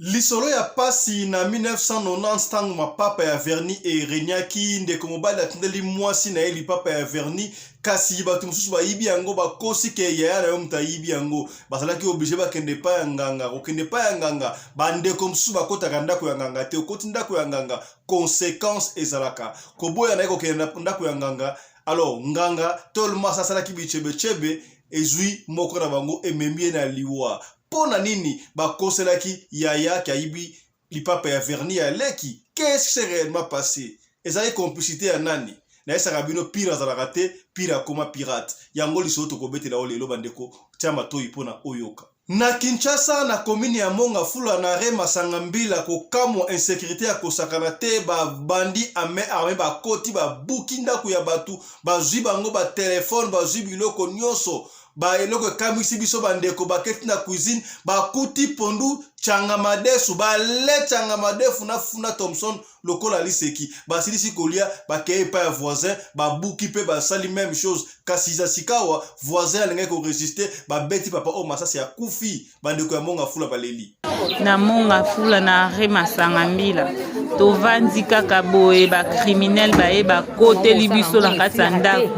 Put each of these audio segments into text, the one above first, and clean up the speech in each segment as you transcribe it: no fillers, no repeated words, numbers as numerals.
Lisolo ya pasi na 1990 tango mapapa ya vernis e regnaki, ndeko mobali atindeli mwasi na ye lipapa ya vernis, kasi bato mosusu bayibi yango, bakosi ke yaya na yo moto ayibi yango. Bazalaki oblige bakende epai ya nganga. Kokende epai ya nganga, bandeko mosusu bakotaka ndako ya nganga te. Okoti ndako ya nganga, consequence ezalaka. Koboya na ye kokende na ndako ya nganga, alors nganga tolmas asalaki bichebechebe, ezwi moko na bango ememi ye na liwa. Mpo na nini bakoselaki yaya ke ayibi lipapa ya vernis ya leki? Qu'est-ce qui s'est réellement passé? Ezalaki complicité ya nani? Nayesaka bino pire azalaka te, pire akoma pirate. Yango lisolo tokobetela yo lelo bandeko, tia matoyi mpo na oyoka. Na Kinshasa, na commune ya Mont Ngafula, na arret Masanga Mbila, kokamwa insecurite ya kosakana te, ba bandits à main armee bakoti, babuki ndako ya batu, bazwi bango ba telephone, bazwi biloko nionso. Ba eloko ekamwisi biso ba ndeko, baketi na cuisine bakuti pondu changa madesu, bale changa madefu na funa Thomson lokola liseki. Basilisi kolia, bakei epai ya voisin, babuki pe basali meme chose, kasi za sikawa voisin alingaki ko resister, babeti papa oyo masasi akufi. Bandeko ya Mont Ngafula baleli. Na Mont Ngafula na arret Masanga Mbila tovandi kaka boye, ba criminel baye bakoteli biso na kati ya ndako,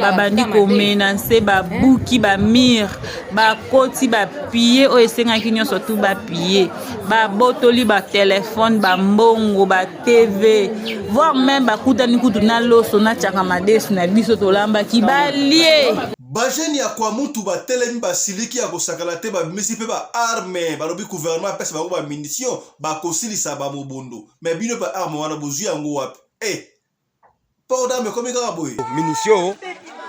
babandi komenase, babuki ba mur, bakoti bapille oyo esengaki nyonso tu bapille, babotoli ba telefone, ba mbongo, ba TV, voire meme bakutani kutu na loso na chaka madesu na biso tolambaki balie. Ba jeunes ya Kwamutu batelemi basiliki ya kosakana te, babimisi pe ba armes, balobi gouvernement apesa bango ba munitions, bakosilisa ba mobondo. Mais bino ba armes wana bozui yango wapi? Eh! Port d'armes ekomi kaka boye? Munitions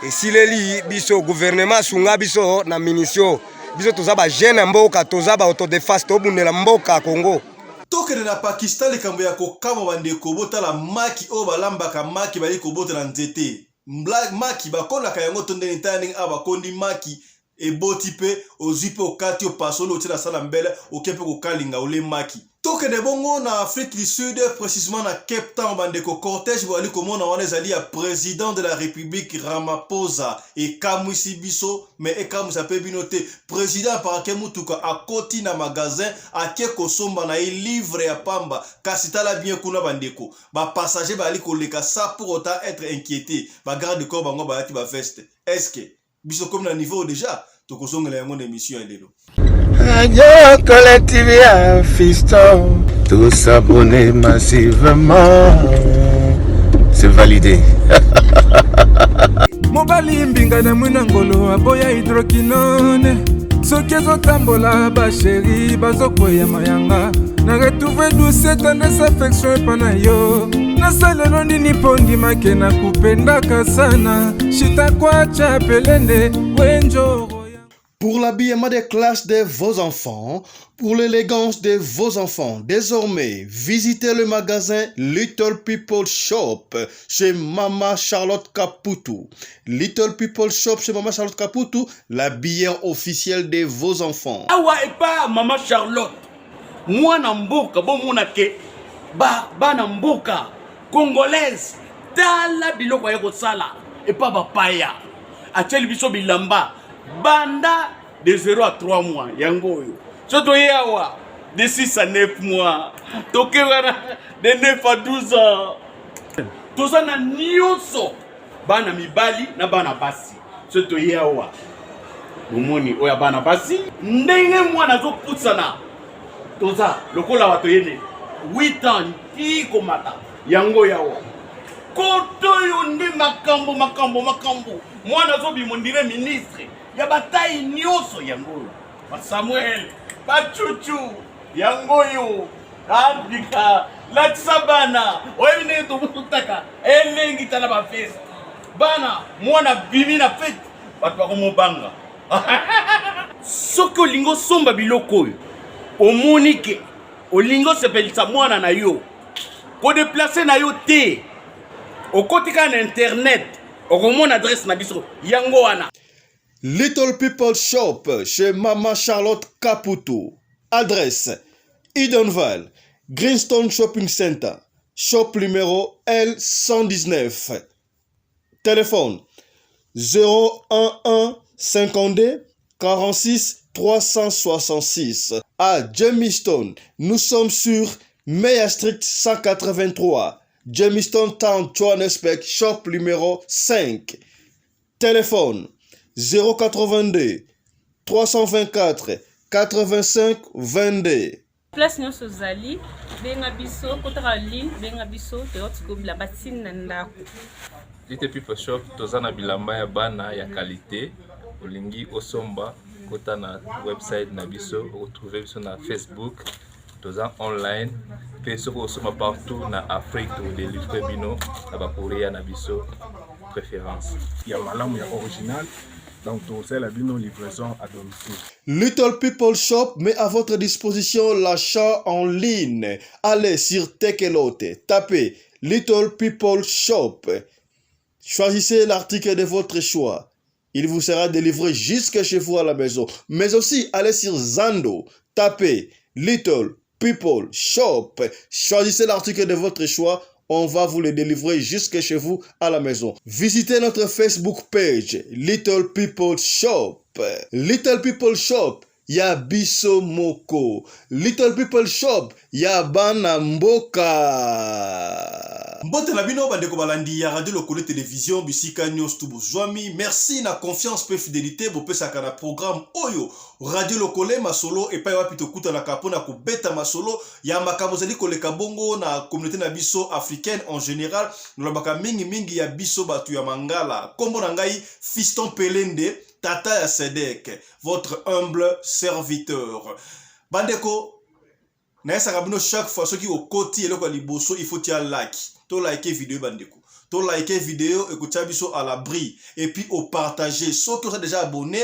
esileli biso, gouvernement asunga biso na munitions. Biso toza ba jeunes ya mboka, toza ba autodefense, tobundela mboka Congo. Tokende na Pakistan, likambo ya kokamwa bandeko, botala maki oyo balambaka, maki bali kobota na nzete. Maki bakonaka yango to ndenge tala ndenge awa bakondi maki eboti pe ozwi pe okati opasoli otie na sala mbele oke pe kokalinga ole maki. Tokende bongo na Afrique du Sud, precisement na Cape Town bandeko, cortège bozali komona wana ezali ya president de la Republique Ramaphosa. Ekamwisi biso mais ekamwisa pe bino te, president aparke mutuka akoti na magasin ake kosomba na ye livre ya pamba, kasi tala bien kuna bandeko, Ba passagers bazali koleka sans pour autant être inquiète. Ba garde du corps bango balati ba veste. Est-ce que biso komi na niveau déjà tokozongela yango na émission ya lelo. Radio Collective ya Fiston, tous abonnés massivement. C'est validé. Mobali mbinga na mwina ngolo aboya hydroquinone soki ezotambola basheri bazokweya mayanga na retrouve douce tendresse affection epa na yo nasalelo nini mpo ndimake na kupendaka sana shitakwacha pelende wenjoro. Pour l'habillement des classes de vos enfants, pour l'élégance de vos enfants, désormais, visitez le magasin Little People Shop chez Mama Charlotte Kaputu. Little People Shop chez Mama Charlotte Kaputu, l'habilleur officiel de vos enfants. Awa epa Mama Charlotte, mwana mboka bomona ke ba bana mboka congolaise tala biloko aye kosala epa bapaya atieli biso bilamba banda de 0 à 3 mois yango oyo so toye awa de 6 à 9 mois toke wana de 9 à 12 ans toza na nyonso bana mibali na bana basi so toye awa bomoni oyo ya bana basi ndenge mwana azopusana toza lokola bato yene 8 ans ti komata yango yawa koto oyo nde makambo makambo makambo mwana azobima ondire ministre ya batai nyonso yango oyo basamuel bacucu yango oyo abika latisa bana oyebi ndenge tobutaka elengi tala bafeste bana mwana bimi na fete bato bakomobanga soki olingi osomba biloko oyo omoni ke olingi osepelisa mwana na yo kodeplace na yo te okoti kaka na internet okomona adresse na biso yango wana. Little People Shop chez Mama Charlotte Kaputu. Adresse Edenvale, Greenstone Shopping Center, shop numéro L119. Téléphone 011 52 46 366. À Jamestown, nous sommes sur Meyer Street 183. Jamestown Town, Johannesburg, shop numéro 5. Téléphone 082 324 85 22. Place nyonso ozali benga biso kotaka ligne benga biso toyoti ko bilamba ti na ndako. Little People Shop toza na bilamba ya bana ya qualité olingi osomba kota na website na biso okotrouve biso na Facebook toza online mpe soki osomba partout na Afrique tokodelivre bino na bacourrier na biso préférence ya malamu ya original donc tokosalela bino livraison à domicile. Little People Shop met à votre disposition l'achat en ligne. Allez sur Tekelote, tapez Little People Shop. Choisissez l'article de votre choix. Il vous sera délivré jusque chez vous à la maison. Mais aussi, allez sur Zando, tapez Little People Shop. Choisissez l'article de votre choix. On va vous le délivrer jusque chez vous à la maison. Visitez notre Facebook page, Little People Shop. Little People Shop, ya biso moko. Little People Shop, ya bana mboka. Mbote na bino bandeko balandi ya Radio Lokole Television bisika nyonso tu bozwami. Merci na confiance pe fidelité bopesaka na programme oyo Radio Lokole masolo epai wapi tokutanaka mpo na kobeta masolo ya makambo ezali koleka bongo na communauté na biso africaine en général. Nalobaka mingi mingi ya biso bato ya Mangala. Kombo na ngai Fiston Pelende, tata ya Sedek, votre humble serviteur. Bandeko, nayesaka bino chaque fois soki okoti eloko ya liboso il faut tia like, to like video bandeko, to like video ekotia biso à l'abri et puis au partager. Soki oza déjà abonné,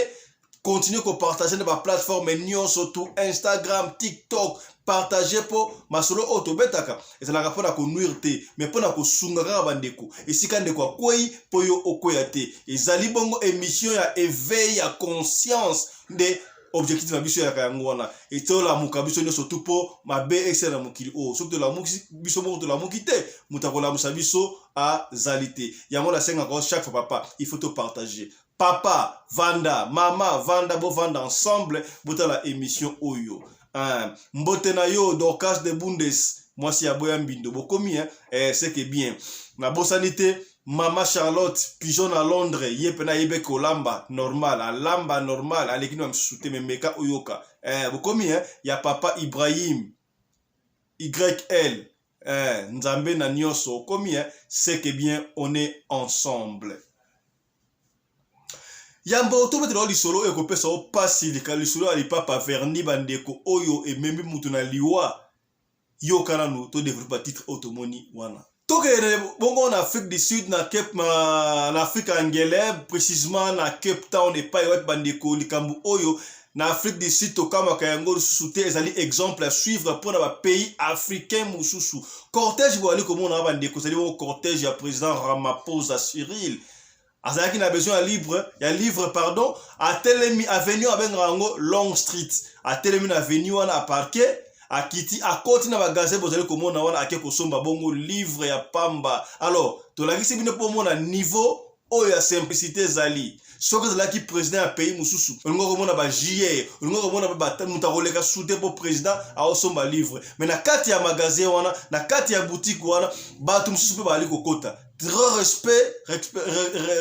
continue ko partager na ba plateforme nyonso tout, Instagram, TikTok, partager po masolo oyo tobetaka ezalaka mpona konuire te, mais mpona kosunga kaka bandeko esika ndeko akwei mpo yo okweya te. Ezali bongo émission ya éveil ya conscience nde objectif na biso yaka yango wana, etolamuka biso nyonso tu mpo mabe esala na mokili oyo. Soki tolamuki biso moko tolamuki te, moto akolamusa biso azali te. Yango nasengaka chaque fois, papa, il faut to partager. Papa vanda, mama vanda, bovanda ensemble, botala émission oyo. Mbote na yo Dorcas de Bundes, mwasi ya boya mbindo, bokomi hein? C'est que bien. Nabosani te mama Charlotte Pigeon na Londres, ye pena yebe kolamba normal, alamba normal, aleki na misusu te, memeka oyoka. Bokomi hein? Ya papa Ibrahim YL, Nzambe na nyonso, okomi hein? C'est que bien, on est ensemble. Yambo tobetela lisolo oyo ekopesa o pasi, lisolo ya lipapa verni bandeko oyo ememi mutu na liwa. Yoka nanu to développer titre oyo tomoni wana. Tokende bongo na Afrique du Sud, na Cape, na Afrique angele, précisément na Cape Town epai wapi bandeko likambo oyo na Afrique du Sud tokamaka yango lisusu te, ezali exemple à suivre mpona bapays africain mosusu. Cortège boyali komona bandeko ezali bongo cortège ya président Ramaphosa Cyril. Azalaki na besoin ya livre, pardon, atelemi avenue abengaka yango Long Street, atelemi na avenue wana, aparke, akiti, akoti na magasin bozali komona wana, ake kosomba bongo livre ya pamba. Alors tolakisi bino mpo omona niveau oyo ya simplicité ezali. Soki ezalaki président ya pays mosusu, olingi komona ba JR, olingi komona moto akoleka su te mpo président aosomba livre. Mais na kati ya magasin wana, na kati ya boutique wana, bato mosusu mpe bazali kokota. Très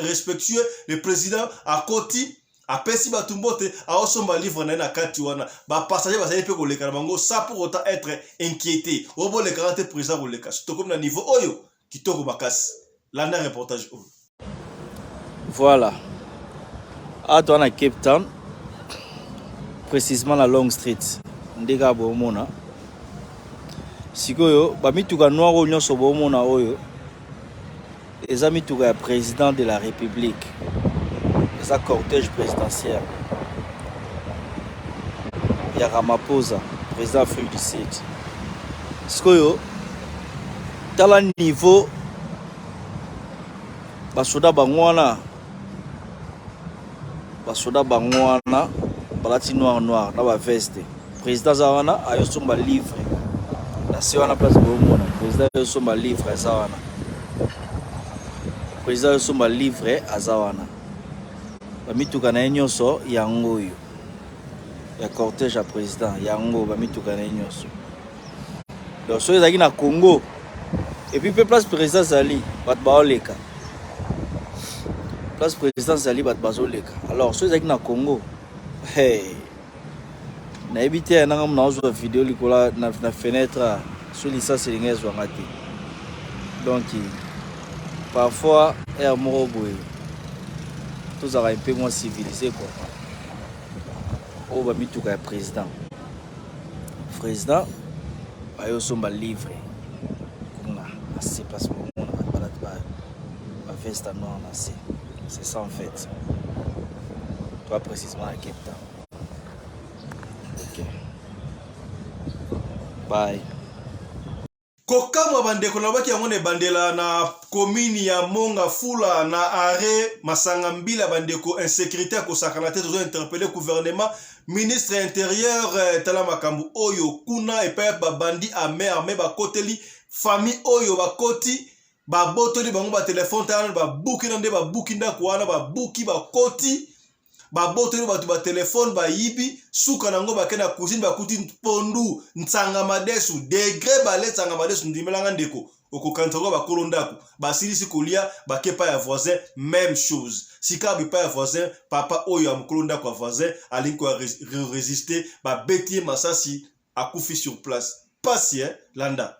respectueux, le président akoti, apesi bato mbote, aosomba livre na ye na kati wana. Bapassager bazali mpe koleka na bango sans pour autant être inquiété. Oyo bolekaka te, président koleka. Tokomi na niveau oyo kitoko makasi. Landa reportage oyo. Voilà, awa toza na Cape Town, précisément na Long Street. Nde kaka bomona sikoyo bamituka noir oyo nyonso bomona oyo eza mituka ya président de la République, eza cortège présidentiel ya Ramaphosa, président Afrique du Sud. Sikoyo tala niveau basoda bango wana, basoda bango wana balati noir noir na baveste. Président aza wana, ayosomba livre na se wana. Place bomona président ayosomba livre aza wana, président ayosomba livre aza wana. Bamituka na ye nyonso yango oyo. ya cortège ya président yango bamituka na ye nyonso. Donc soki ezalaki na Congo et puis mpe place président azali bato baoleka, place président azali bato bazoleka. Alors soki ezalaki na Congo, hey, nayebi te nanga mona ozwa video likolo na, na fenêtre so lisasi elingi ezwanga te. Donc parfois heure moko boye tozalaka mpe mwa civilisé quoi. Oyo bamituka ya président, président baye osomba livre kuna na se, place bomona bato balati baveste noir na se. C'est ça en fait, toi précisément à Cape Town. Ok, bye. Kokamwa bandeko, nalobaki yango na ebandela, na komini ya Monga Fula na arrêt Masanga Mbila, bandeko, insécurité ya kosakana te. Tozo interpeller gouvernement, ministre intérieur. Tala makambo oyo kuna epai babandi ame arme bakoteli famille oyo, bakoti, babotoli bango batelefone. Tala, babuki na nde babuki ndako wana, babuki, bakoti, babotoli bato batelefone, bayibi. Suka nango, bake na cuisine, bakuti pondu, ntsanga madesu, degré bale ntsanga madesu. Ndimelanga ndeko, okokanisa ngo bakolo ndako basilisi kolia, bake epai ya voisin, même chose. Sika bipai ya voisin, papa oyo ya mokolo ndako ya voisin alingi korésister, babeti ye masasi, akufi sur place. Pasi, eh? Landa.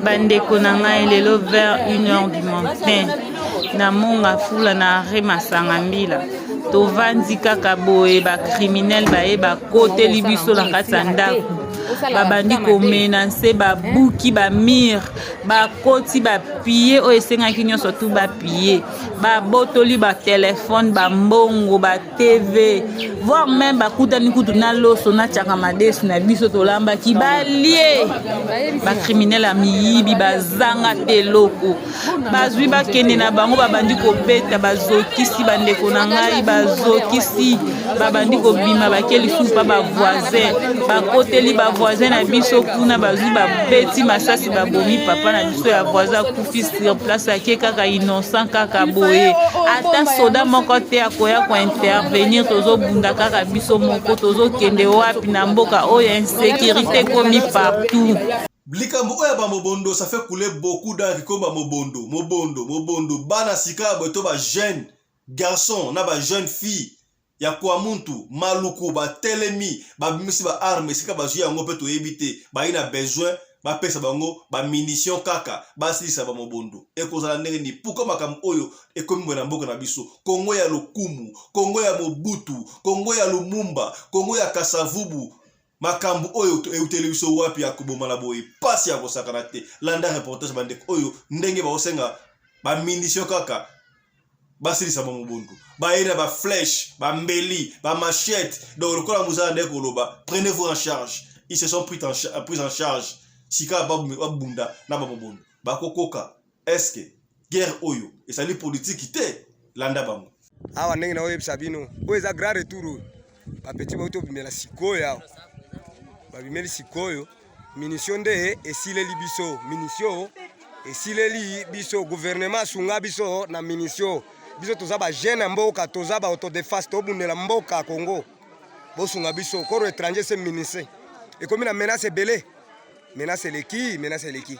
Bandeko na ngai, lelo vers 1 heure du matin na Monga Fula na arrêt Masanga Mbila, tovandi kaka boye, bacriminel baye bakoteli biso na kati ya ndako, babandi komena nse, babuki bamurs, bakoti, bapiller oyo esengaki nyonso tu bapiller, babotoli batelefone, bambongo, ba TV, voire même bakutani kutu na loso na tiaka madesu na biso tolambaki, balie. Bacriminel ya miyibi, bazanga te eloko bazwi, bakende na bango. Babandi kobeta, bazokisi bandeko na ngai, bazokisi. Babandi kobima, bake lisusu mpa bavoisin, bakoteli bavoisin na biso kuna, bazwi, babeti masasi, babomi papa na biso ya voisin, akufi sur place. Ake kaka innocent kaka boye, ata soda moko te akoya kointervenir. Tozobunda kaka biso moko. Tozokende wapi na mboka oyo? Insécurité ekomi partout. Likambo oyo ya bamobondo, ça fait couler beaucoup d'encre. Komba mobondo, mobondo, mobondo, bana sika ya boye to bajeune garçon na bajeune fille ya Kwamuntu Maluku batelemi, babimisi baarme esika bazwi yango mpe toyebi te. Bayi na besoin bapesa bango bamunition kaka basilisa bamobondo. Ekozala ndenge nini? Pourquoi makambo oyo ekomi boye na mboka na biso, Kongo ya lokumu, Kongo ya Mobutu, Kongo ya Lumumba, Kongo ya Kasavubu? Makambo oyo euteli biso wapi ya koboma na boye? Pasi ya kosakana te. Landa reportage, bandeko oyo ndenge baosenga bamunition kaka basilisa bamobondo. Baye na baflèche, bambeli, bamachette. Donc lokola mozala nde koloba, prenez-vous en charge. Ils se sont pris en charge. Sika babunda na bamobondo, bakokoka? Est-ce guerre oyo ezali politiki te? Landa bango. Awa ndenge naoyebisa bino, oyo eza grand retour. Oyo bapeti bauti obimela sikoyo awa, babimeli sikoyo. Munition nde esileli biso, munition esileli biso. Gouvernement asunga biso na munition. Biso toza bajeune ya mboka, toza ba autodéfense, tobundela mboka ya Congo. Bosunga biso. Corps étranger se munise, ekomi na menace ebele, menace eleki, menace eleki.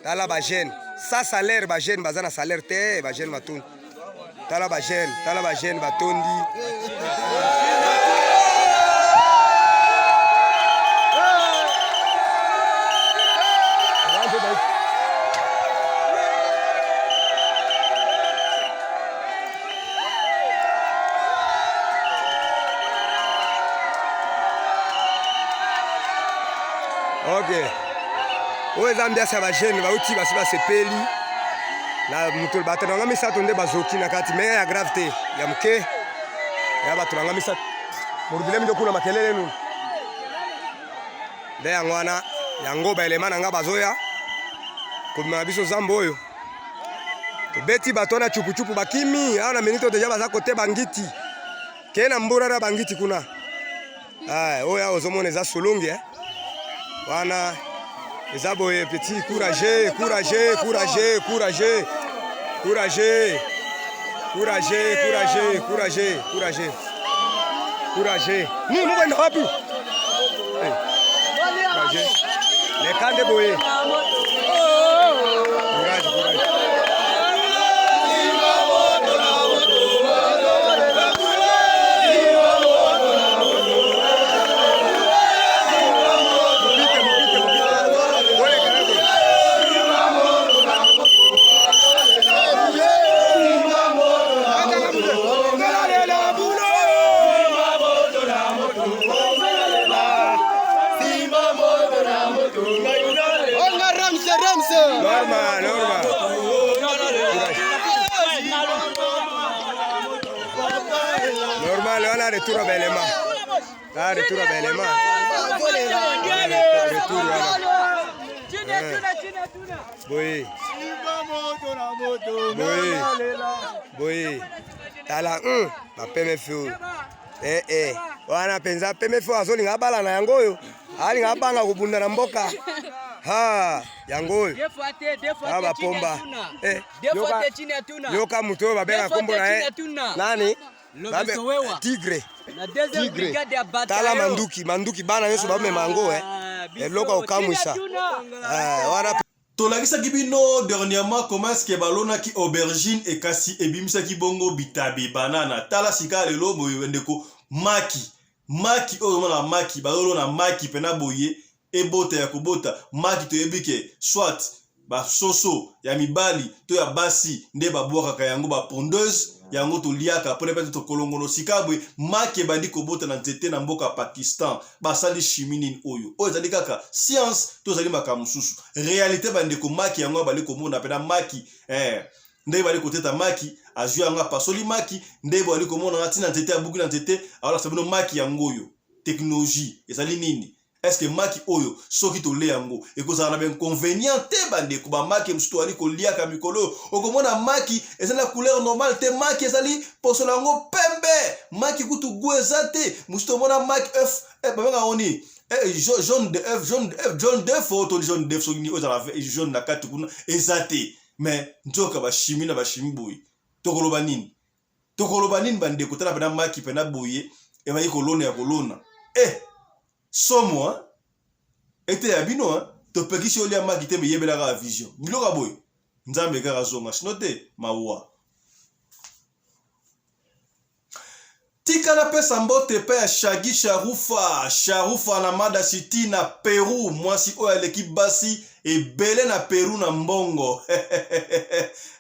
Tala bajeune sa salaire, bajeune baza na salaire te, bajeune batondi. Tala bajeune, tala bajeune batondi. Ok, oyo eza ambiance ya bajeune bauti, basi basepeli na moto. Bato na nga misato nde bazoki na kati, me ya grave te, ya moke ya bato na nga misato. Morubile mingi kuna, makelele nunu nde yango wana. Yango baelema na nga bazoya kobima na biso zambo oyo. Tobeti bato wana cupucupu, bakimi awa na minute deja, baza kote bangiti ke na mbura na bangiti kuna. Oyo awa ozomona eza solongi, eh? Wana eza boye. Petit courage, courage, courage, courage, courage, courage, courage, courage, courage, courage. Nini, mukwenda wapi? encourage leka nde boye. Courage, courage. Norma, Norma. Normal, wana retour ya belema. Ah, retour ya belema. Retour wana. Boye. Boye. Boye. Tala, bapeme fi oyo. Eh eh. Wana penza peme fi azolinga abala na yango oyo. Alinga abanga kobunda na mboka. Ha, yango oyo. Ah, bapomba. Eh, yoka, yoka moto oyo babenga kombo na ye. Nani? Tigre. Tigre. Tala manduki, manduki bana nyonso bamema yango eh. Eloko ya kokamwisa. Eh, wana Tolakisaki bino dernièrement comment est-ce que balonaki aubergine ekasi ebimisaki bongo bitabe banana. Tala sika lelo boye ndeko maki maki oyo omona maki bazolona maki pena boye ebota ya kobota maki toyebi ke soit basoso ya mibali to ya basi nde babwakaka yango ba pondeuse yango toliaka mpona mpe tokolongono sika boye maki ebandi kobota na nzete na mboka Pakistan basali chimie nini oyo oyo ezali kaka science to ezali makambo mosusu realite bandeko maki yango abali komona mpena maki eh, ndenge bali koteta maki azwi yango apasoli maki nde bali komona na ntina nzete abuki na nzete aolakisa bino maki yango oyo teknologie ezali nini Est-ce que maki oyo soki tole yango ekozala na bainconvénient te bandeko bamaki mosusu toyali koliaka mikolo oyo okomona maki ezali na couleur normale te maki ezali poso na yango pembe maki kutu gu eza te mosusu tomona maki œuf eh, babenga yango nini eh, jaune de œuf jaune de œuf jaune d'œuf oyo toli jaune d'œuf soki nini oyo ezala jaune na kati kuna eza te mais nzoka bashimi na bashimi boye tokoloba nini tokoloba nini bandeko tala pena maki pena boye ebaki kolona ya kolona eh somo hein ete ya bino hein topekisi olia maki te meyebelaka ya vision biloko ya boye nzambe kaka zonga sino te mawa tika napesa mbote epai ya shagi sharufa sharufa na mada city na peru mwasi oyo aleki basi ebele na peru na mbongo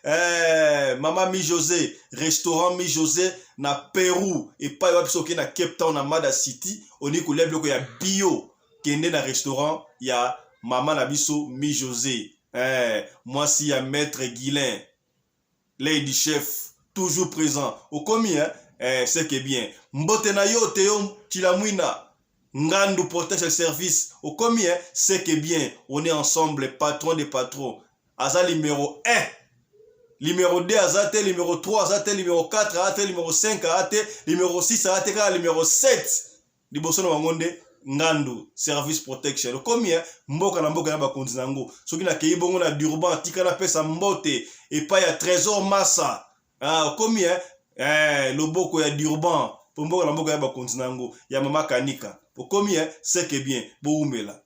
eh, mama mi josé restaurant mi josé na peru epai wapi soki na cape town na mada city olingi kolia biloko ya bio kende na restaurant ya mama na biso mi josé eh, mwasi ya maître guilin lady chef toujours présent okomi hein? eh, c'est que bien mbote na yo teo chilamwina ngandu protection service okomi hein? c'est que bien on est ensemble patron de patron aza numéro 1 numéro 2 aza te numéro 3 aza te numéro 4 aza te numéro 5 aza te numéro 6 aza te kaka numéro 7 liboso na bango nde ngandu service protection okomi eh, mboka na mboka na bakonzi na yango soki nakei bongo na durban tika napesa mbote epai ya trésor massa ah, okomi eh, eh, loboko ya durban mpo mboka na mboka ya bakonzi na yango ya mama kanika okomi eh, seke bien bowumela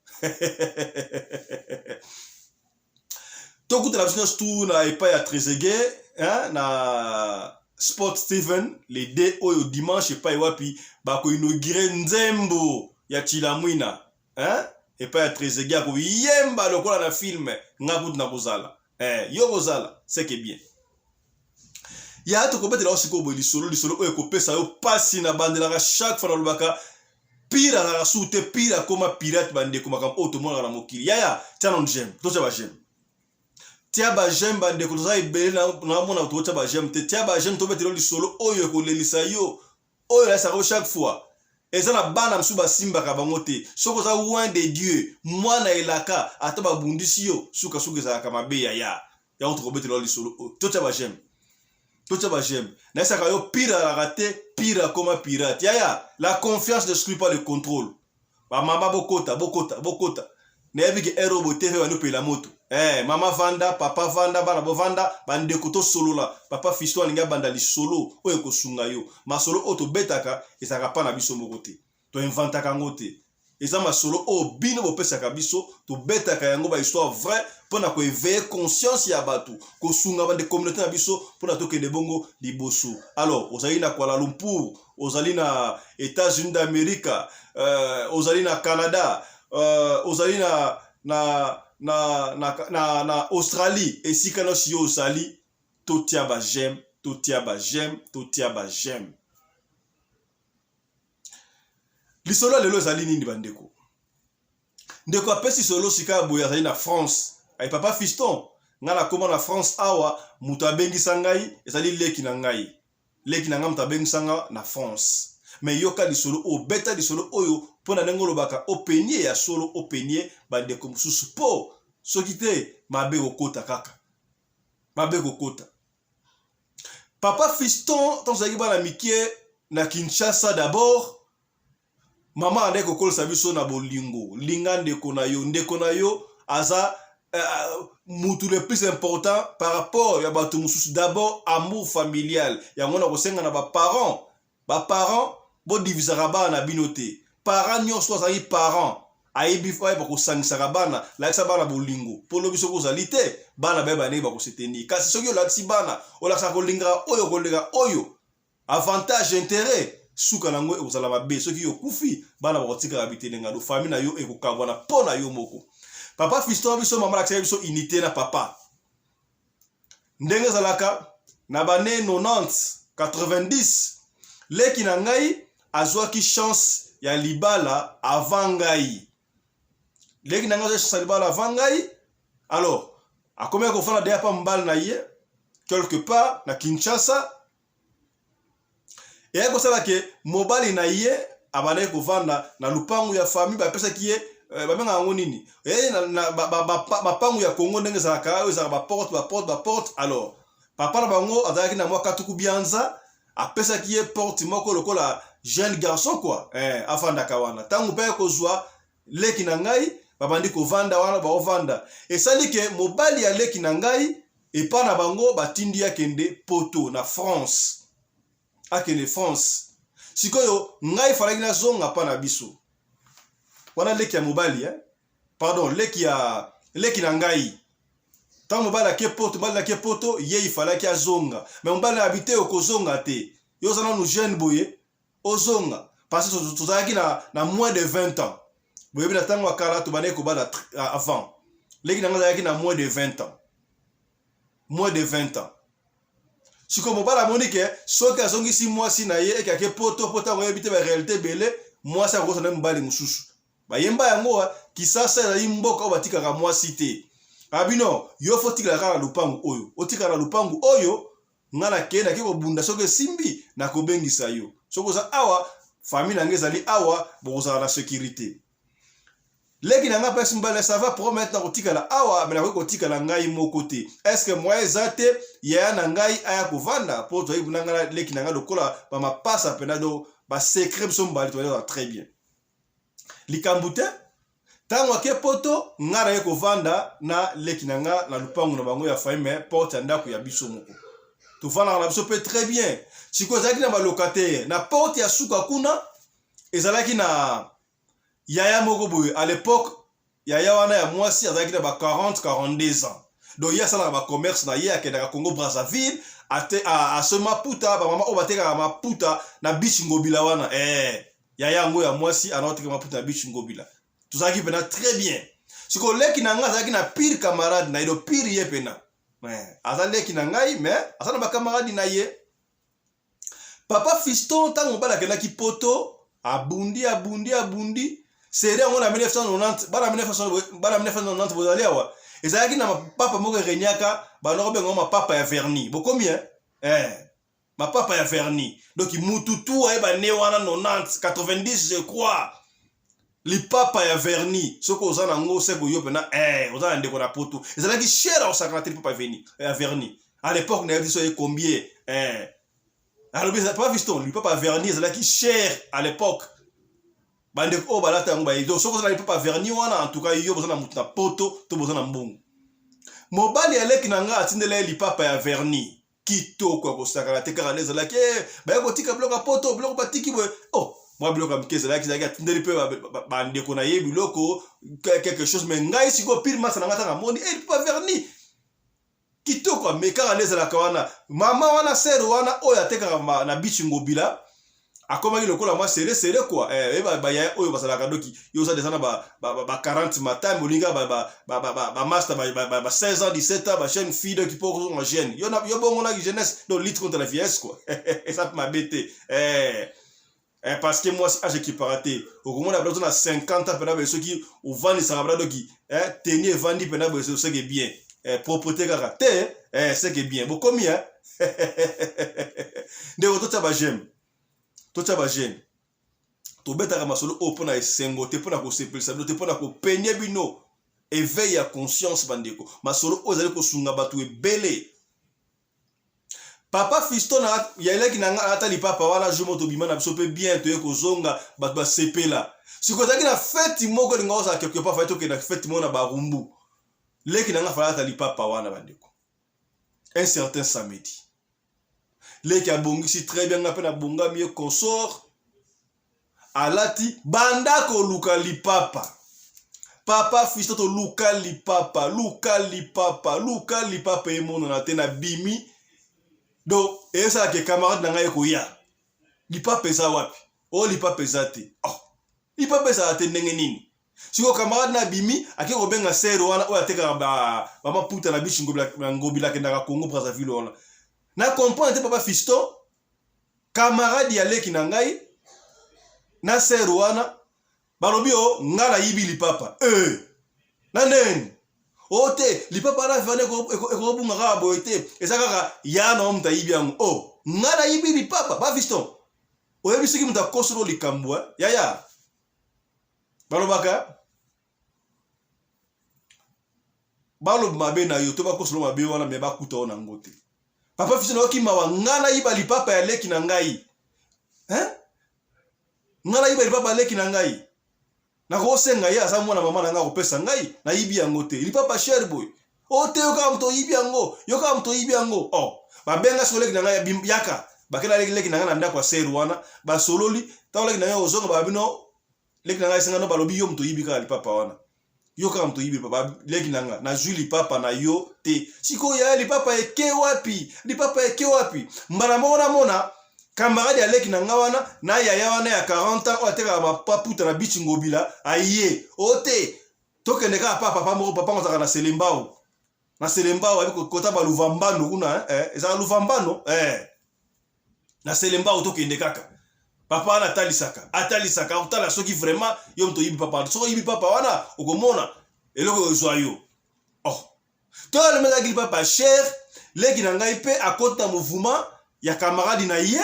tokutana biso nyonso tu na epai ya trezeguet hein, na sport steven le d oyo dimanche epai wapi bakoinaugure nzembo ya chilamwina hein? epai ya trezeguet akoyemba lokola na filme nga kutu nakozala eh, yo kozala seke bien ya tokobetela yo sikoyo boye lisolo lisolo oyo ekopesa yo mpasi na bandelaka chaque fois nalobaka pire azalaka su te pire akoma pirate bandeko makambo oyo tomonaka na mokili yaya tia nano j'aime totya ba j'aime tia ba j'aime bandeko toza ebele namona totya ba j'aime te tia ba j'aime tobetela lisolo oyo ekolelisa yo oyo nayesaka yo chaque fois eza na bana mosusu basimbaka bango te soki oza oin de dieu mwana elaka ata babundisi yo sukasuka ezalaka mabe yaya yango tokobetela yo lisolo oyo totya ba j'aime totya ba j'aime nayesaka yo pire alaka te pire akoma pirate yaya la confiance n'exclut pas le contrôle bamama bokota bokota bokota nayebi ke ero boye tv bandi opela moto eh, mama vanda papa vanda bana bovanda bandeko tosolola papa fiston alingi abanda lisolo oyo ekosunga yo masolo oyo tobetaka ezalaka mpa na biso moko te toinventaka yango te. Eza masolo oyo bino bopesaka biso, tobetaka yango ba histoire vraie mpo na koeveille conscience ya bato, kosunga bande communauté na biso mpo na tokende bongo liboso. Alors ozali na Kuala Lumpur, ozali na États-Unis d'Amérique, ozali na Canada, ozali na Australie, esika nyonso yo ozali, totia ba j'aime, totia ba j'aime, totia ba j'aime. Lisolo ya lelo ezali nini bandeko? Ndeko apesi solo sika ya boye, azali na France. Ay papa Fiston, ngai nakoma na France awa, moto abengisa ngai ezali leki na ngai. Leki na ngai moto abengisa nga na France. Mais yoka lisolo oyo, beta lisolo oyo mpo na ndenge olobaka openie ya solo, openie bandeko mosusu mpo soki te mabe kokota kaka. Mabe kokota. Papa Fiston, ntango tozalaki bana mike na Kinshasa d'abord, mama andaki kokolisa biso na bolingo. Linga ndeko na yo, ndeko na yo aza mutu le plus important par rapport ya bato mosusu. D'abord amour familial, yango na kosenga na ba parents, ba parents bodivisaka bana na bino te. Parent nyonso azali parent ayebi ayeba kosangisaka bana, lakisa bana bolingo mpo lobi soki ozali te bana bayeba ndenge bakosetenir. Kasi soki olakisi bana, olakisaka kolingaka oyo koleka oyo, avantage intérêt, suka nango ekozala mabe. Soki yo okufi, bana bakotikala bitelengano, famille na yo ekokabwana mpo na yo moko. Papa Fiston biso, mama alakisaki biso unité na papa ndenge ezalaka na bane 90 90. Leki na ngai azwaki chance ya libala avant ngai. Leki na ngai azwaki chance ya libala avant ngai. Alors akomaki kofanda deya pa mobali na ye quelque part na Kinshasa. Eyaki kosala ke mobali na ye abandaki kovanda na lupangu ya famille, bapesaki ye babengaka yango nini, mapangu ya Congo ndenge ezalaka, oyo ezalaka baporte baporte baporte. Alors papa na bango azalaki na mwa katuku bianza, apesaki ye porte moko lokola jeune garçon quoi, afandaka wana. Ntango mpe kozwa leki na ngai, babandi kovanda wana, baovanda. Esali ke mobali ya leki na ngai epa na bango batindi akende poto na France, akende France. Sikoyo ngai falaki nazonga pa na biso wana, leki ya mobali, pardon, leki ya leki na ngai. Ntango mobali ake poto, mobali ake poto, ye ifalaki azonga, mais mobali abi te, okozonga te, yo oza nanu jeune boye ozonga, parce que tozalaki na moins de 20 ans. Boyebi na ntango ya kala tobandaki kobala avant. Leki na ngai azalaki na moins de 20 ans, moins de 20 ans. Sikoyo mobali amoni ke soki azongisi mwasi na ye eke ake poto, po ntango oyebi te baréalité ebele, mwasi akokosa na mobali mosusu. Bayemba yango, Kisasa ezali mboka oyo batikaka mwasi te. Abino yo fo tikala kaka na lupangu oyo, otikala na lupangu oyo. Nga nakei, nake kobunda, soki esimbi nakobengisa yo. Soki oza awa, famille na ngai ezali awa, bokozala na sécurité. Leki na ngai apesi mobali, ça va, promettre na kotikala awa, mais nakoki kotikala ngai moko te. Est ce que moyen eza te yaya na ngai aya kovanda? Mpo toyebi na ngai leki na ngai lokola bamapasa mpena, do basecret biso mobali toyeba très bien. Likambo te, ntango ake poto, ngai naye kovanda na leki na nga na lupangu na bango ya famille, mais porte ya ndako ya biso moko, tovandaka na biso mpe très bien. Sikoyo ezalaki na balocataire na porte ya suka kuna, ezalaki na yaya moko boye. À l'époque yaya wana ya mwasi azalaki na ba 40 42 ans. Donc ye asalaka bacommerce na ye, akendaka Congo Brazzaville, asomi maputa, bamama oyo batekaka maputa na beach Ngobila wana. Yaya yango ya mwasi anaoteka maputa na beach Ngobila. Tozalaki mpena très bien. Sikoyo leki na ngai azalaki na pire camarade na ye, do pire ye mpena, aza leki na ngai mais aza na bacamarade na ye. Papa Fiston, ntango mobali akendaki poto, abundi abundi abundi seri yango na 1990. Bana 1990 bozali awa, ezalaki na mapapa moko eregnaka, banda kobenga mapapa ya vernis. Bokomi mapapa ya vernis. Donc mutu tu ayeba ne wana 90 90 je crois, lipapa ya vernis soki oza nango, seko yo mpena oza na ndeko na poto. Ezalaki cher, osakana te. Lipapa ya vernis à l'époque, nayebi so ye combien. Alobi papa Fiston, lipapa ya vernis ezalaki cher à l'époque. Bandeko oyo balata yango bayebi. Donc soki oza na lipapa ya vernis wana, en tout cas yo boza na motu na poto to boza na mbongo. Mobali ya leki na ngai atindela ye lipapa ya vernis kitoko ya kosakana te, kaka nde ezalaki baye kotika biloko ya poto, biloko batiki boye. Oh, Mwa biloko ya mike ezalaki ezalaki, atindeli mpe bandeko na ye biloko quelque chose. Mais ngai sikoyo pire masa na ngai ntanga amoni e lipupa verni kitoko, amekaka nde ezalaka wana. Mama wana, sere wana oyo atekaka na beach Ngobila, akomaki lokola mwa sere sere quoi. Eh, bayaya oyo bazalaka doki, yo oza deja na ba, ba, ba, ba 40 matame, olinga ba, ba, ba, ba, ba, ba master ba, ba, ba, ba 16 ans, 17 ans, ba jeune fille, doki mpo kozonga jeune. Yo, na, yo bongo na jeunesse, donc lutte contre la vieillesse quoi. Eza mpe mabe te eh. Eh, parce que mwasi age ekipaka te. Okomona bla oza na 50 ans mpena boye, soki ovandisaka bla doki eh, teni evandi mpena boye, seke bien eh, propreté kaka te eh, seke bien bokomi eh? Ndeko, totya bajeme, totya bajeme. Tobetaka masolo oyo mpo na esengo te, mpo na kosepelisa bino te, mpo na kopenye bino éveil ya conscience. Bandeko, masolo oyo ezali kosunga bato ebele. Papa Fiston na ya eleki na nga ata lipapa wana, jour moko tobima na biso mpe bien, toye kozonga, bato basepela. Sikoyo ezalaki na feti moko elinga kozala quelque part, fai tokende na feti moko na Barumbu. Leki na nga fala ata lipapa wana. Bandeko, un certain samedi, leki abongisi très bien, nga mpe nabongami ye consort alati, banda koluka lipapa. Papa Fisto, toluka lipapa, luka lipapa, luka lipapa, emonana te. Nabimi donc esalaka camarade na ngai ekoya, lipapa eza wapi? Oyo lipapa eza te. Oh, lipapa ezala te ndenge nini? Sikoyo camarade na abimi, ake kobenga sere wana oyo atekaka bamaputa na bichi Ngobila, akendaka Congo Brazzaville wana. Na comprendre te. Papa Fiston, camarade ya leki na ngai na sere wana balobi o nga nayibi lipapa e na ndeni o te. Lipapa wana vane ekobunga kaka boye te, eza kaka ya na moto ayibi yango. O nga nayibi lipapa. Ba Fiston, oyebi soki moto akosolo likambo yaya balobaka, baloba mabe na yo to bakosolo mabe wana, me bakuta yo nango te. Papa Fiston, nayoki mawa. Nga nayiba lipapa ya leki na ngai, hein? Nga nayiba lipapa ya leki na ngai? Nakosenga ye, aza mwana mama na ngai, akopesa ngai. Nayibi yango te. Lipapa cher boye, o te, yo kaka moto oyibi yango, yo kaka moto oyibi yango. Oh, babenga siko leki na ngai, yaka. Bakenda leki na ngai na ndako ya sere wana, basololi. Ntango leki na ngai ozonga, babino leki na ngai esenga no, balobi yo moto oyibi kaka lipapa wana, yo kaka moto oyibi lipapa. Leki na nga, nazwi lipapa na yo te. Sikoyo yaya, lipapa eke wapi? Lipapa eke wapi? Mbala moko namona camarade ya leki na nga wana na yaya wana ya 40 ans oyo atekaka mapaputa na bichi Ngobila, aye o te, tokende kaka pa papa moko. Papa ngo azalaka na Selembao, na Selembao ayebi kota baluvambano kuna eh, ezalaka Luvambano eh. Na Selembao, tokende kaka papa wana atalisaka, atalisaka, akotala soki vraiment yo moto oyibi papa wana. Soki oyibi papa wana, okomona eloko ezwa yo. Oh, to alema ezalaki lipapa cher. Leki na ngai mpe akoti na mouvement ya camarade na ye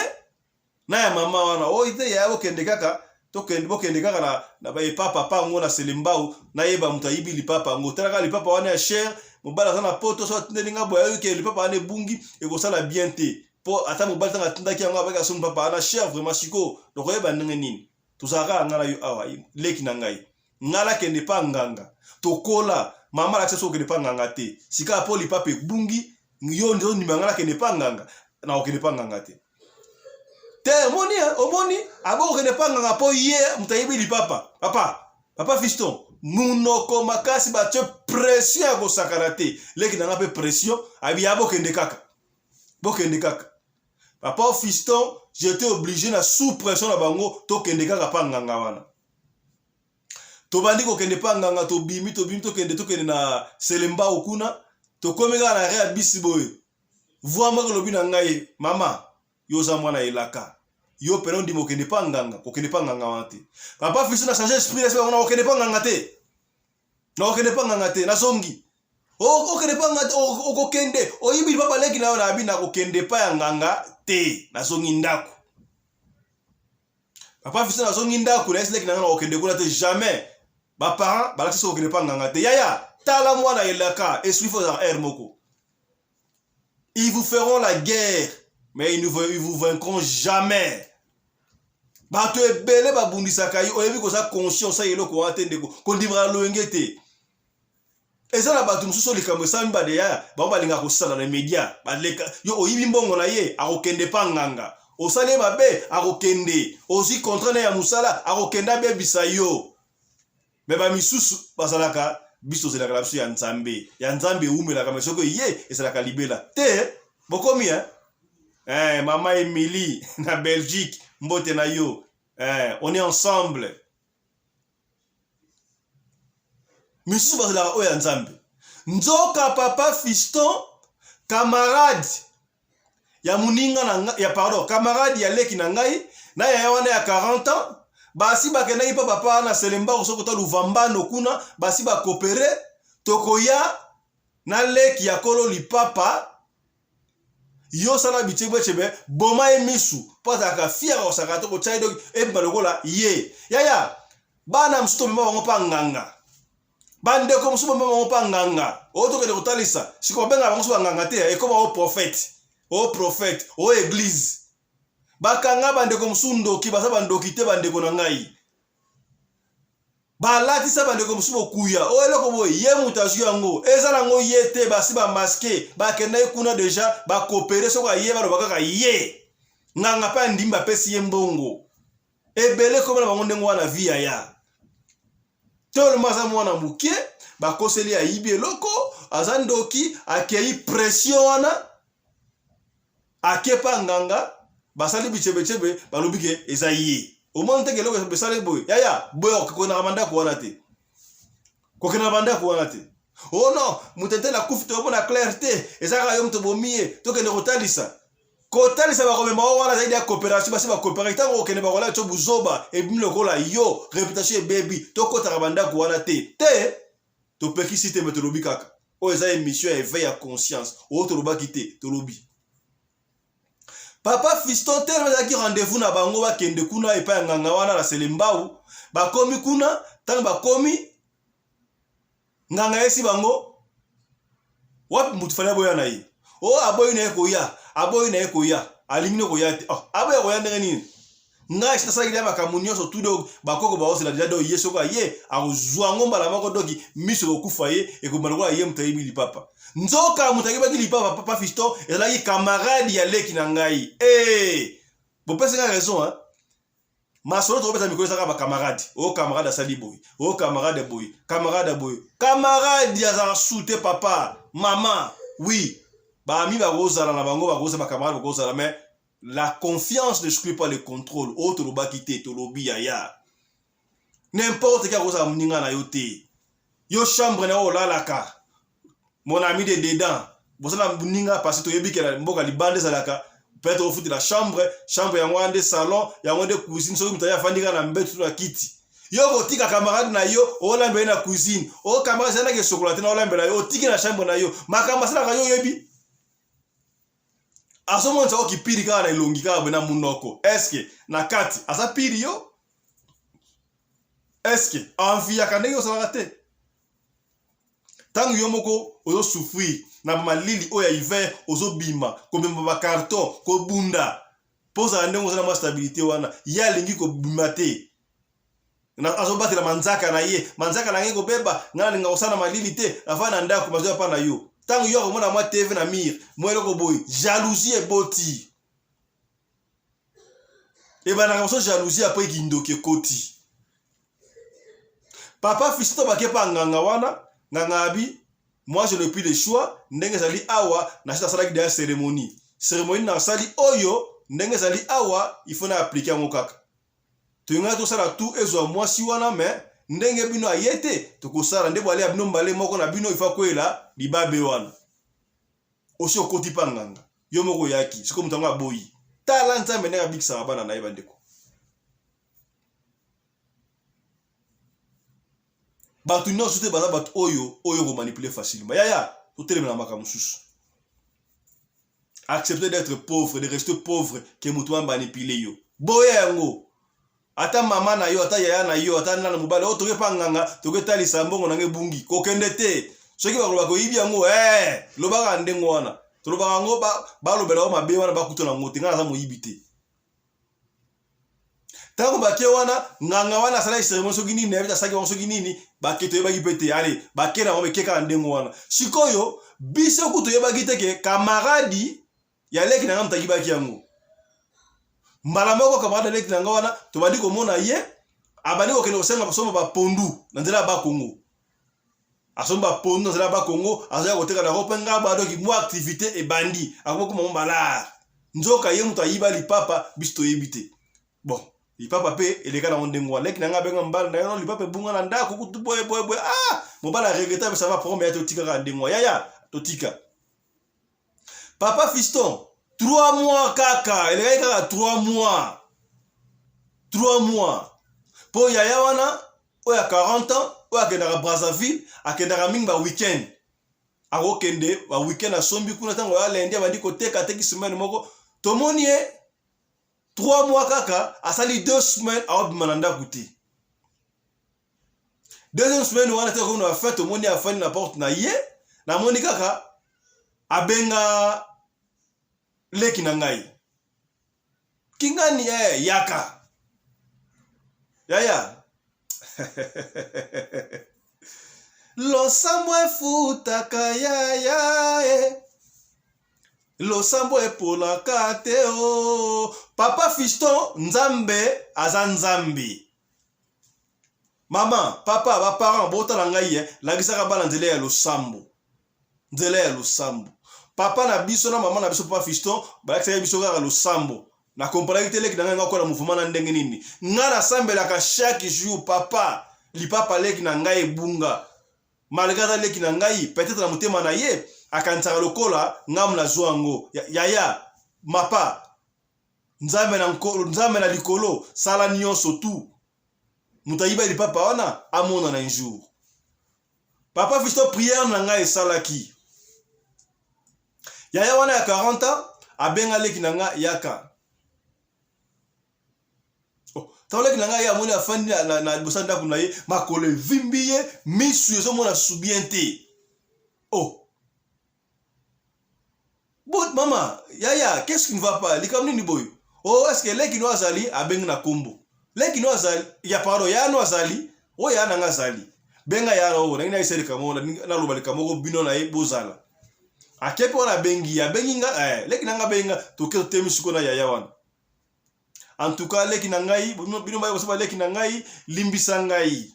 na ya mama wana oyo te, yaya, bokende kaka, tokende, bokende kaka na baepa papa yango na Selembao, nayeba moto ayibi lipapa yango. Tala kaka lipapa wana ya cher, mobali aza na poto, so atindeli nga boye, ayoki lipapa wana ebungi, ekosala bien te, mpo ata mobali ntango atindaki yango abaki asombi papa wana cher vraiment. Sikoyo tokoyeba ndenge nini? Tozalaka kaka ngai na yo awa, leki na ngai, ngai nakende pa nganga. Tokola, mama alakisa soki okende pa nganga te. Sika mpo lipapa ebungi, yo nde ondima ngai nakende pa nganga? Nakokende pa nganga te te. Omoni, omoni, abokokende pa nganga mpo ye moto ayebi lipapa. Papa, papa Fiston, munoko makasi, batie pression ya kosakana te. Leki na nga mpe pression, ayebi ya bokende kaka, bokende kaka. Papa Fiston, j'étais obligé na sous pression na bango, tokende kaka pa nganga wana. Tobandi kokende pa nganga, tobimi, tobimi, tokende, tokende na Selembao kuna. Tokomi kaka na re ya bisi boye, voi moko elobi na ngai: mama, yo oza mwana elaka, yo pene ondima okende pa nganga, kokende pa nganga wana te. Papa Fiston, na change esprit, nasi bango nakokende pa nganga te, nakokende pa nganga te. Nazongi, okende pa nganga te, okokende, oyibi lipapa leki na yo. Nabi nakokende pa ya nganga te. Nazongi ndako, papa Fiston, nazongi ndako, nayesi leki na nga nakokende kuna te, jamais. Baparent balakisi soki okende pa nganga te. Yaya, tala mwana elaka, esprit fo ezalaka aire moko. Ils vous feront la guerre, mais ils vous vaincront jamais. Bato ebele babundisaka yo, oyebi koza conscient, osala eloko wana te. Ndeko, kondimaka loyenge te. Eza na bato mosusu, likambo esalami, badeya bango balingaka kosala na media, baleka yo oyibi mbongo na ye, akokende pa nganga. Osali ye mabe, akokende. Ozwi contrat na ye ya mosala, akokende abebisa yo. Me ba misusu bazalaka biso tozelaka na biso ya Nzambe. Ya Nzambe ewumelaka, me soki eye ezalaka libela te. Bokomi hein? Eh, mama Emilie na Belgique, mbote na yo. Eh, on est ensemble. Misusu bazalaka oyo ya Nzambe. Nzoka papa Fiston camarade ya moninga na ngai ya pardon camarade ya leki na ngai na yaya wana ya 40 ans basi bakendaki mpa papa wana Selembao soki ota Luvambano kuna basi bakopere tokoya na leki ya kolo lipapa yo sala bichebechebe boma ye misu mpo azalaka fier akosaka te kotya ye doki ebima lokola ye yaya bana mosusu tomema bango mpa nganga bandeko mosusu bomema bango mpa nganga oyo tokende kotalisa sikoyo babengaka bango so banganga te ekoma o prophète o prophète o eglise bakanga bandeko mosusu ndoki baza bandoki te bandeko na ngai balatisa bandeko mosusu bokuya oyo eloko boye ye moto azwi yango eza nango ye te basi bamaske bakendaki kuna deja bakopere soki aye baloba kaka ye nganga mpe andimi bapesi ye mbongo ebele ekoma na bango ndenge wana vi yaya toloma aza mwana moke bakoseli ayibi eloko aza ndoki akei pression wana akepa nganga basali bichebechebe balobi ke eza ye omoni teke eloko esali boye yaya boye kokendaka bandako wana te kokendaka bandako wana te o oh non moto ete nakufi toyomona claire te eza kaka yo moto bomi ye tokende kotalisa kotalisa bakomema o wana ezali ya coopération basi bacoopéraki ntango okende bakolala tio buzoba ebimi lokola yo réputation ebebi tokotaka bandako wana te te topekisi te me tolobi kaka oyo eza émission ya éveil ya conscience oyo tolobaki te tolobi papa fiston telema ezalaki rendez-vous na bango bakende kuna epai ya nganga wana na selembau bakomi kuna ntango bakomi nganga ayesi bango wapi moto fali aboya na ye o oh, aboyi na ye koya aboyi na ye koya alingi ne koya te oh, aboya koya ndenge nini ngai esi nasalaki deja makambo nyonso tu donc bakoko baozela deja donc ye soki aye akozwa yango mbala moko doki miso ekokufa ye ekobima lokola ye moto ayebi lipapa nzoka moto ayebaki lipapa papa fiston ezalaki camarade ya leki na ngai ee eh, bopesi ngai raison hein? masolo tokobeta mikolo ezaka bacamarade o oh, camarade asali boye o oh, camarade boye camarade boye camarade azalaka su te papa mama oui baami bakozala na bango bakozala bacamarade bakozala mais La confiance n'exclut pas le contrôle. Oyo tolobaki te, tolobi yaya. N'importe qui akozala moninga na yo te. Yo chambre na yo olalaka. Mon ami de dedans. Bozala moninga parce que toyebi ke na mboka libanda ezalaka peut-être ofutela chambre, chambre yango wana nde salon, yango nde cuisine, soki moto aye afandi kaka na mbeto to na kiti. Yo kotika camarade na yo olambela ye na cuisine. O camarade ezalaki esokola te na olambela yo, otiki na chambre na yo. Makambo asalaka yo oyebi. azomonisa yo kipiri kaka na elongi kaka boye na munoko eske na kati aza piri yo eske enviyaka ndenge osalaka te ntango yo moko ozosouffrir na malili oyo ya hiver ozobima komema bacarton kobunda mpo ozala ndenge oza na mwa stabilité wana ye alingi kobima te azobatela manzaka na ye manzaka na ngai kobeba ngai nalinga kosala na malili te nafanda na ndako bazoya mpa na yo ntango yo akomona mwa tv na mire mwa eloko boye jalousie eboti ebandaka moso jalousie apres kindoki ekoti papa fisito bake pa nganga wana nganga abi moi je n'ai plus de choix ndenge ezali awa nasi nasalaki deja cérémonie cérémonie nasali oyo ndenge ezali awa il faut na aplike yango kaka Tolingaki tosala tout ezwa mwasi wana mais ndenge bino aye te tokosala nde bwale ya bino mbale moko na bino ifa kwela libabe wana. Osi okoti pa nganga yo moko oyaki sikoyo moto yango aboyi. Tala Nzambe ndenge abikisaka bana na ye bandeko. Bato nyonso te baza bato oyo oyo komanipule facilement. Yaya totelemela makambo mosusu. Accepter d'être pauvre, de rester pauvre que moto a manipuler yo. Boya yango. Ata mama na yo, ata yaya na yo, ata nana mobali, oyo toke pa nganga, toke talisa mbongo na nge bungi. Kokende te. Soki bakoloba koyibi yango, eh, lobaka ndenge wana. Tolobaka yango balobela yo mabe wana bakuta na yango te. Ngai naza moyibi te. Ntango bake wana, nganga wana asalaki ceremonie soki nini, nayebi te asalaki bango soki nini, bake toyebaki mpe te. Ale, bake na bango beke kaka ndenge wana. Sikoyo, biso kutu toyebaki te ke kamaradi ya leki na ngai moto ayibaki yango. Mbala moko camarade leki na nga wana tobandi komona ye abandi kokende kosenga basomba bapondu na nzela ya Bakongo. Asombi bapondu na nzela ya Bakongo, azoya koteka na rope ngaba, donc mwa activité ebandi, akokoma mwa malare. Nzoka ye moto ayiba lipapa, biso toyebi te. Bon, lipapa mpe eleka nango ndenge wana. Leki na nga abenga mobali na ye, non, lipapa ebunga na ndako kutu boye boye boye. Ah, mobali aregreta, mais ça va, problème ya totika kaka ndenge wana. Yaya, totika. Papa Fiston, 3 mois kaka, elekaki kaka 3 mois. 3 mois. Po yaya wana oyo ya 40 ans, oyo akendaka Brazzaville, akendaka mingi ba week-end. Akokende ba week-end asombi kuna ntango ya lundi abandi koteka, ateki semaine moko. Tomoni ye 3 mois kaka, asali 2 semaines aobima na ndako te. Deuxième semaine wana te komi na fin, tomoni afandi na porte na ye, namoni kaka abenga leki na ngai kingani, yaka yaya. Losambo efutaka yaya, Losambo epolaka te o. Papa Fiston, Nzambe aza Nzambe. Mama, papa, ba parents botala ngai, lakisaka bana nzela ya losambo. Nzela ya losambo. Papa na biso na mama na biso, papa Fiston, balakisaka biso kaka losambo. Na comprendre te leki na ngai ngakola mouvement na ndenge nini. Nga nasambelaka chaque jour, papa, lipapa leki na ngai ebunga. Malgré aza leki na ngai, peut-être na motema na ye akanisaka lokola ngamu nazwa yango. Yaya, mapa, Nzambe na nkolo, Nzambe na likolo, sala nyonso tout. Moto ayiba lipapa wana amona na un jour. Papa Fiston, prière na ngai esalaki. Yaya wana ya 40 ans abenga leki na ngai yaka. Oh, tango leki na ngai ye amoni afandi na liboso ya ndako na ye, makolo evimbi ye, misu ezomona su bien te. Oh. Bon, mama, yaya, qu'est-ce qui ne va pas? Likambo nini boyo? Oh, est-ce que leki no azali abengi na kombo? Leki no azali, ya pardon, ya no azali, oyo ya nanga azali. Benga ya na oyo, nangi na yesa likambo, naloba likambo moko bino na ye bozala. Akepe wana abengi, abengi nga, leki nanga abengi nga, toke totemi siko na yaya wana. En tout cas, leki na ngai, bino baye bosoba leki na ngai, limbisa ngai.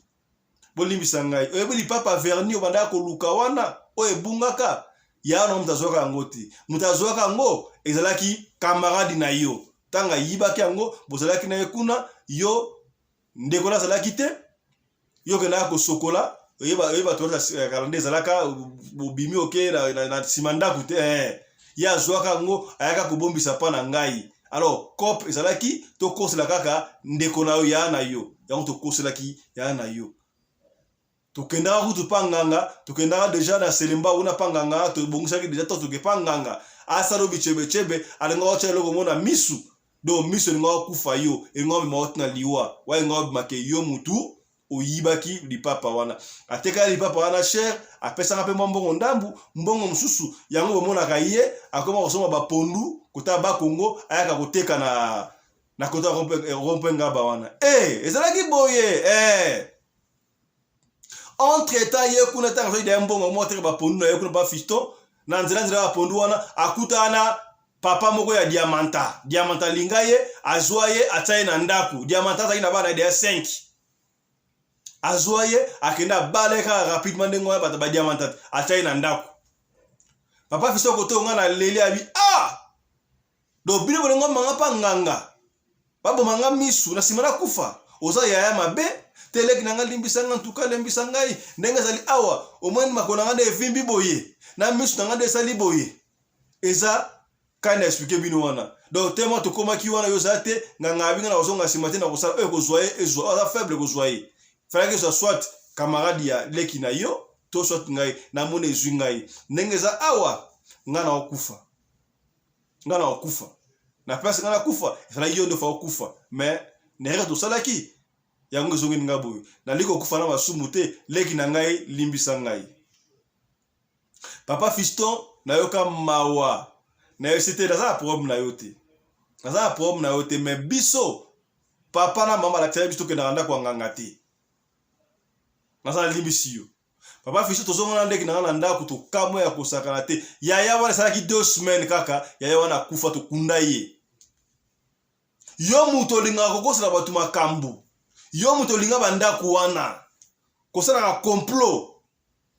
Bolimbisa ngai. Oyebi lipapa vernis obandaka koluka wana, oyo ebungaka, ya wana moto azwaka yango te. Moto azwaka yango ezalaki camarade na yo. Ntango ayibaki yango, bozalaki na ye kuna, yo ndeko na azalaki te, yo okendaka kosokola, oyeba toilette ya kala nde ezalaka, bobimi oke na nsima ndako te. Ye azwaka yango, ayaka kobombisa mpa na ngai. Alors, cope ezalaki, tokosela kaka ndeko na yo, ya na yo. Yango tokoselaki ya na yo. Tokendaka kutu pa nganga, tokendaka deja na Selemba kuna pa nganga, tobongisaki deja to toke pa nganga. Asalo bichebechebe, alingaka otya eloko mona misu. Donc misu elingaka kufa yo, elingaka obima oti na liwa. Wa elingaka obima ke yo mutu oyibaki lipapa wana. Atekaki lipapa wana cher, apesaka pe mwa mbongo ndambu, mbongo mosusu yango bomonaka ye akoma kosomba ba pondu kota ba Congo, ayaka koteka na kota rompe ngaba wana. Ezalaki boye. Entre temps ye kuna ntango azali deya mbongo moko ateka ba pondu na ye kuna ba fiston, na nzela nzela ba pondu wana akutana na papa moko ya Diamanta. Diamanta alinga ye, azwa ye, atia ye na ndako. Diamanta azalaki na bana ye deya 5. Azwa ye, akenda abala ye kaka rapidement ndenge wana bato ba Diamanta, atia ye na ndako. Papa fiston koto nga na leli abi, ah! Donc bino bolingo manga pa nganga. Baboma nga misu na sima nakufa. Oza yaya mabe te leki na nga limbisa nga ntuka lembisa ngai ndenge ezali awa omoni makolo na nga nde evimbi boye na misu na nga nde esali boye eza kai na explique bino wana. Donc tellement tokomaki wana yo oza te nganga abi nga na kozonga nsima te na kosala oyo kozwa ye ezwa aza faible kozwa ye falaki ezwa soit camarade ya leki na yo to soit ngai namoni ezwi ngai ndenge eza awa nga na okufa. Nga na okufa. Na place nga na kufa, ezalaki yo nde fa okufa. Mais na erreur tosalaki yango ezongeli nga boye. Nalingi kokufa na masumu te, leki na ngai limbisa ngai. Papa Fiston, nayoka mawa. Nayebisi te, naza na problème na yo te. Naza na problème na yo te, mais biso papa na mama alakisaki biso tokendaka ndako ya nganga te. Naza na limbisi yo. Papa Fiston, tozonga na ndeki na nga na ndako, tokamwe ya kosakana te. Yaya wana esalaki 2 semaines kaka, yaya wana akufa, tokunda ye. Yo moto olingaka kokosela bato makambo, yo moto olinga bandako wana, kosalaka complot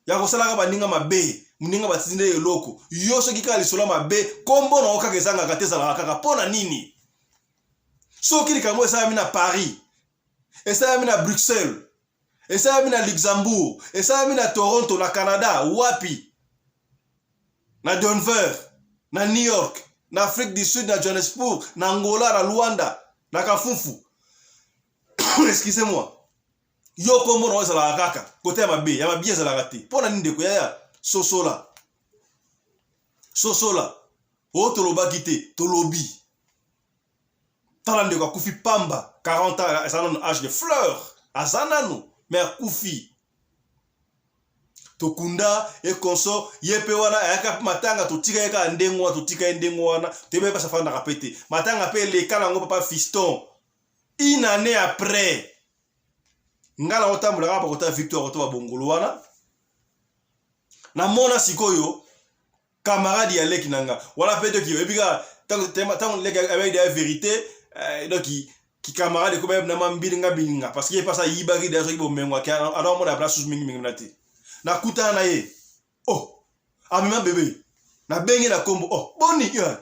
ya kosalaka baninga mabe, moninga batindi nde eloko, yo soki kaka lisolo ya mabe, kombo na yo kaka ezangaka te, ezalaka kaka mpo na nini? Soki likambo esalami na Paris, esalami na Bruxelles, esalami na Luxembourg, esalami na Toronto, na Canada, wapi? Na Denver, na New York, na Afrique du Sud, na Johannesburg, na Angola, na Luanda, na Kafufu. Excusez-moi. Yo kombo na ezalaka kaka kote ya mabe, ya mabe ezalaka te. Mpo na nini ndeko yaya? Sosola. Sosola. Oyo tolobaki te, tolobi. Tala ndeko akufi pamba, 40 ans, aza nanu âge de fleur, aza nanu, mais akufi. Tokunda et consort, ye pe wana ayaka pe matanga, totika ye kaka ndenge wana, totika ye ndenge wana, toyebi ye pasi afandaka pe te. Matanga pe eleka nango papa fiston. Une année après, nga na otambola kaka bakota Victoire oto ba bongolo wana. Namona sikoyo camarade ya leki na nga wana pe doki oyebi kaka ntango leki ayebi deya verité eh, doki ki camarade ekoma na ma mbilinga mbilinga parce que ye mpasi ayibaki deya soki bomengo ake anaomona place susu mingi mingi na te nakutana na ye oh amema bebe nabenge na kombo oh boni eh.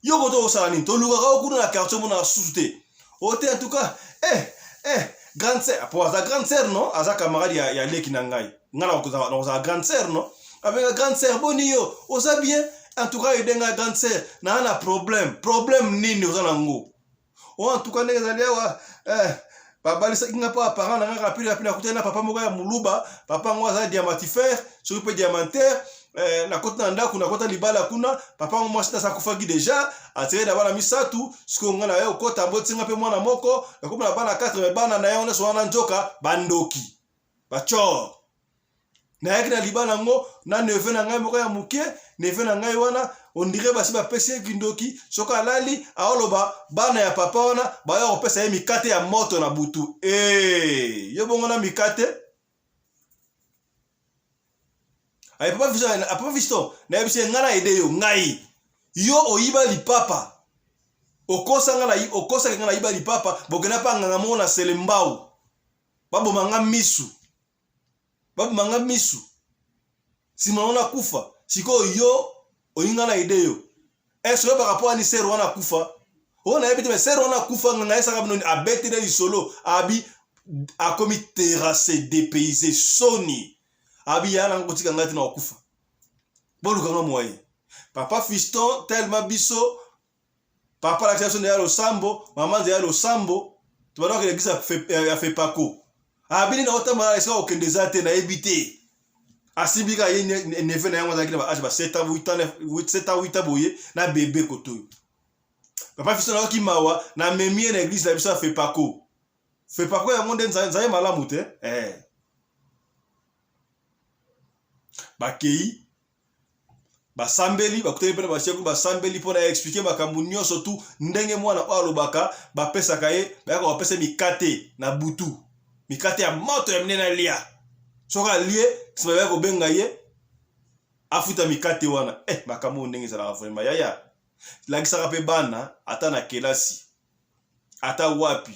Yo koto osala nini? Tolukaka yo kuna na quartier omona susu te. O te en tout cas, eh eh grande sœur, po aza grande sœur non? Aza camarade ya, ya leki na ngai. Ngai nakozala nakozala grande sœur non? Abenga grande sœur boni yo? Oza bien? En tout cas aide ngai grande sœur, na na problème. Problème nini oza nango? Oh en tout cas ndenge ezali awa eh babalisaki nga mpo aparent na nga rapide rapide nakutani na papa moko ya moluba papa yango aza diamantifere soki mpe diamantaire eh, nakoti na ndako nakota libala kuna papa yango mwasi nasi akufaki deja atikali na bana misato sikoyo nga na ye okota abotisi nga mpe mwana moko nakomi na bana 4 me bana na ye nyonso wana nzoka bandoki bacor nayaki na libala yango na neveu na ngai moko ya moke neveu na ngai wana ondire basi bapesi ye kindoki soki alali aoloba bana ya papa wana baya kopesa ye mikate ya moto na butu ee yo bongo na mikate aye papa fiston papa fiston nayebisi ye ngai na aide yo ngai yo oyiba lipapa okosa ngai na okosaki ngai nayiba lipapa bokenda mpa nganga moko na selembao baboma nga misu baboma nga misu nsima wana akufa sikoyo yo olingi nga na aide yo ese oyebaka mpo ani sere wana akufa oyo nayebi te me sere wana akufa nganga ayesaka bino abeteli lisolo abi akomi terrasse depayse soni abi ya nanga kotika ngai te na kokufa boluka nga moye papa fiston tellement biso papa alakisa biso nzela ya losambo mama nzela ya losambo tobanda kokende eglise ya fepako abini na otambola esika kokende eza te nayebi te asimbi kaka ye neve na yango azalaki na baage ba 7 ans 8 ans 7 ans 8 ans boye na bebe kotoyo papa fiso nayoki mawa namemi ye na eglise na biso ya fepako fepako yango nde nzambe malamu te eh. Bakei basambeli bakutani mpe na basheku basambeli mpo na ye explike makambo nyonso tu ndenge mwana oyo alobaka bapesaka ye bayaka bapesa mikate na butu mikate ya moto ya minene alia soki alie nsima bayaka kobenga ye afuta mikate wana eh, makambo oyo ndenge ezalaka vraimen yaya lakisaka mpe bana ata na kelasi ata wapi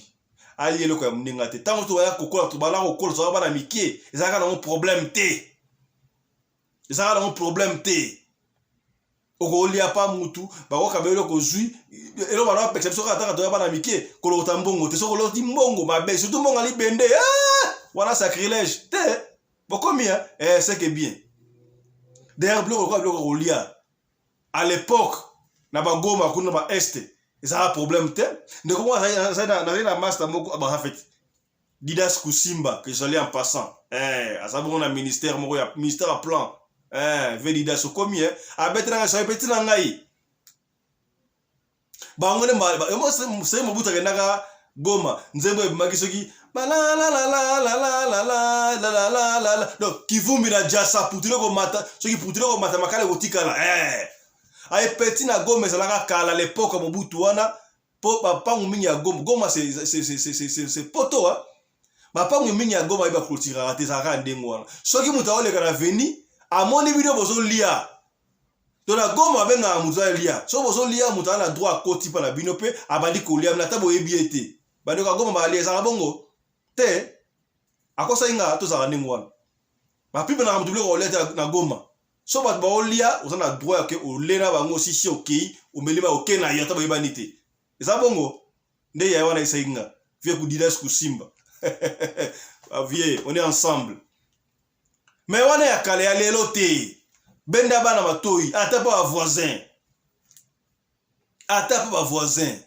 alia eloko ya moninga te ntango tobaya kokola tobanda kokola tozalaka bana mike ezalaka nango problème te ezalaka nango problème te okolia pa mutu bakokaba eloko ozwi eloko bana bapekisa biso kaka taka toya bana mike kolokota mbongo te soki olokoti mbongo mabe surtout mbongo ya libende eh! wana sacrilège te bokomi eh, c'est que bien d'ailleurs biloko lokola biloko kolia à l'époque na bagoma kuna ba est ezalaka problème te ndeko moko nazali na master moko ah, en fait Didas Kusimba que je salue en passant eh aza bongo na ministère moko ya ministère ya plan eh ve Didas okomi eh abetela ngai soki petit na ngai bango nde soki Mobutu akendaka Goma nzembo ebimaki soki balalalalalalalalalalalala donc kivumbi na jasa putule komata soki putule komata makala ekotikala eh aye petit na Goma ezalaka kala l'époque Mobutu wana po bapangu mingi ya Goma Goma c'est poto hein bapangu mingi ya Goma ba clôturaka te ezalaka ndenge wana soki moto aoleka na veni amoni bino bozolia To na Goma babengaka moto alia. Soki bozolia moto aza na droit akoti mpa na bino mpe abandi kolia bino ata boyebi ye te. Bandeko ya Goma balia ezalaka bongo te. Akosaki nga tozalaka ndenge wana. Bapimelaka moto biloko kolia te na Goma. Soki bato baolia oza na droit ya ke ole na bango osisi okei omeli ma oke na yo ata boyebani te. Eza bongo nde yaya wana esaki nga vieux kudidas kusimba vieux on est ensemble. Mais wana ya kala ya lelo te. Benda bana matoyi ata pa ba voisin. Ata pa ba voisin.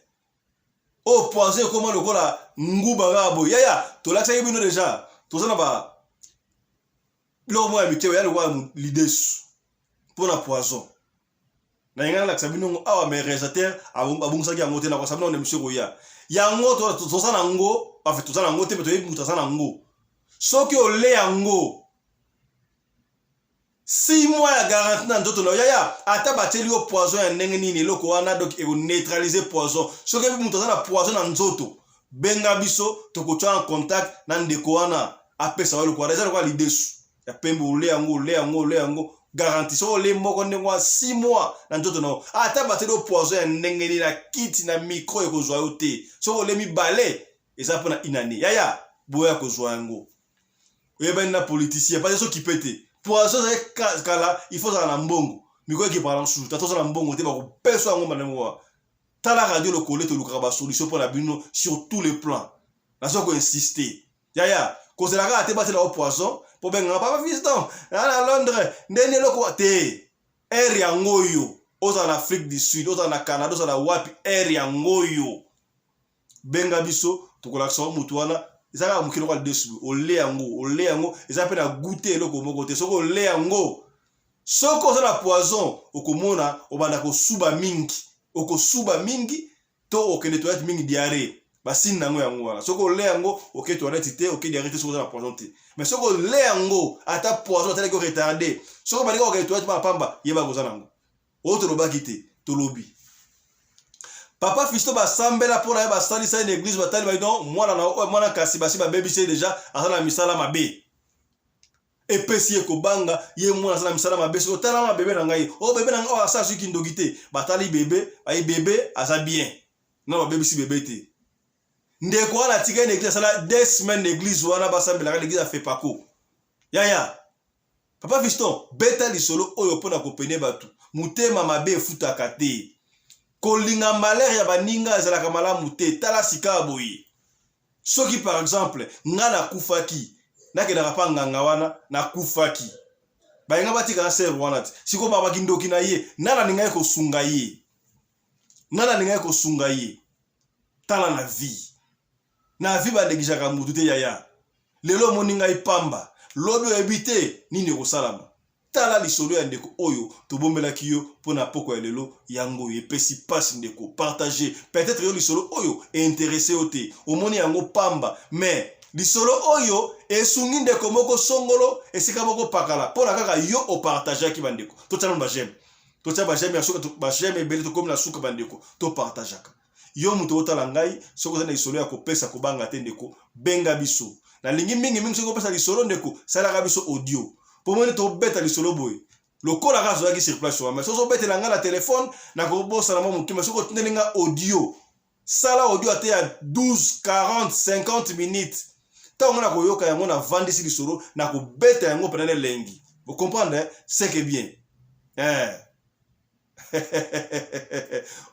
Oyo poison ekoma lokola nguba kaka boye. Yaya, tolakisaki bino deja. Toza na ba biloko moko ya mike ya lokola lidesu mpo na poison. Nalinga nalakisa bino yango awa mais réalisateur abongisaki yango te nakolakisa bino na émission ekoya. Yango toza na yango, enfin toza na yango te mais toyebi moto aza na yango. Soki ole yango 6 mois ya garantie na nzoto na yo yaya, ata batieli yo poison ya ndenge nini, eloko wana donc eko neutraliser poison. Soki oyebi moto aza na poison na nzoto, benga biso tokotia en contact na ndeko wana apesa yo eloko wana. Eza lokola lidesu ya pembe, ole yango, ole yango, ole yango, garantie. Soki ole moko ndenge wana 6 mois na nzoto na yo, ata batieli yo poison ya ndenge nini na kiti na micro ekozwa yo te. Soki ole mibale eza mpona une année yaya, boya kozwa yango. Oyebani na politicien parce que soki te poison ezali kala, il faut ozala na mbongo. Mikolo ekipaka na mosusu tata oza na mbongo te, bakopesa yango mbala moko. Tala radio lokole, tolukaka ba solution mpona bino sur tous les plans. Nazo ko insister yaya, kozela kaka te batela yo poison mpo bengaka papa fiston na Londres ndeni eloko te. Aire yango oyo ozala na Afrique du Sud, ozala na Canada, ozala wapi, aire yango oyo benga biso tokolakisa yo motu wana. Eza kaka moke lokola lidesu, ole yango, ole yango, eza mpe na goût eloko moko te. Soki ole yango, soki oza na poison, okomona obanda kosuba mingi, okosuba mingi to okende toilette mingi, diarrhée, basine nango yango wana. Soki ole yango, oke toilette te, oke diarrhée te, soki oza na poison te. Mais soki ole yango, ata poison atalaki oretarde, soki obandiki kokende toilette pamba pamba, yeba koza nango. Oyo tolobaki te, tolobi. Papa Fisto basambela mpo na ye, basalisa ye na eglise, batali bayi non, mwana na oyo mwana kasi basi babebisi ye deja, aza na misala mabe. Epesi ye kobanga, ye mwana aza na misala mabe. Soki otala na bebe na ngai, oyo bebe na ngai oyo asala soki kindoki te, batali bebe, bayi bebe aza bien. Non, babebisi bebe te. Ndeko wana atikali na eglise, asala 2 semaines na eglise wana, basambelaka na eglise ya Fepako. Yaya, Papa Fiston, beta lisolo oyo mpo na kopene bato. Motema mabe efutaka te. Kolinga malheur ya baninga ezalaka malamu te. Tala sika boye. Soki par exemple, nga nakufaki, nakendaka pa nganga wana, nakufaki. Balinga batika na sœur wana te. Sikoyo ba kindoki na ye, nani alingaki kosunga ye? Nani alingaki kosunga ye? Tala na vie. Na vie ba negligeaka mutu te yaya. Lelo omoni ngai pamba, lobi oyebi te nini ekosalama. Tala lisolo ya ndeko oyo tobombelaki yo mpo na poko ya lelo yango oyo epesi pasi ndeko. Partager. Peut-être yo lisolo oyo e interesse yo te, omoni yango pamba, mais lisolo oyo esungi ndeko moko songolo esika moko pakala mpo na kaka yo opartageaki. Bandeko, totia nanu ba j'aime, totia ba j'aime ya suka, ba j'aime ebele, tokomi na suka bandeko, topartageaka. Yo moto otala ngai, soki oza na lisolo ya kopesa, kobanga te ndeko, benga biso. Nalingi mingi mingi soki opesa lisolo ndeko, salaka biso audio. Po moni tobeta lisolo boye. Lokola kaka tozalaki sur place wana, mais soki ozobetela ngai na telefone, nakobosana mwa moke, mais soki otindeli ngai audio, sala audio ata ya 12, 40, 50 minutes. Ntango ngai nakoyoka yango, navandisi lisolo, nakobeta yango mpenza na elengi. Vous comprendre, c'est que bien.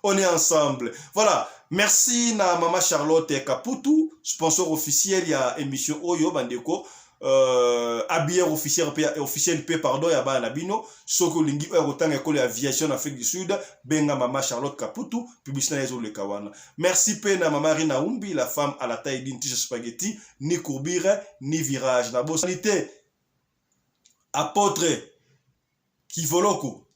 On est ensemble. Voilà. Merci na Mama Charlotte Kaputu, sponsor officiel ya émission oyo bandeko. Habilleur officiel pe, officiel pe pardon ya bana bino. Soki olingi oyo kotanga école ya aviation en Afrique du Sud, benga Mama Charlotte Kaputu, publicité na ezoleka wana. Merci pe na Mama Rina Umbi, la femme à la taille d'une tige spaghetti, ni courbure ni virage. Na bosani te apôtre Kivoloko,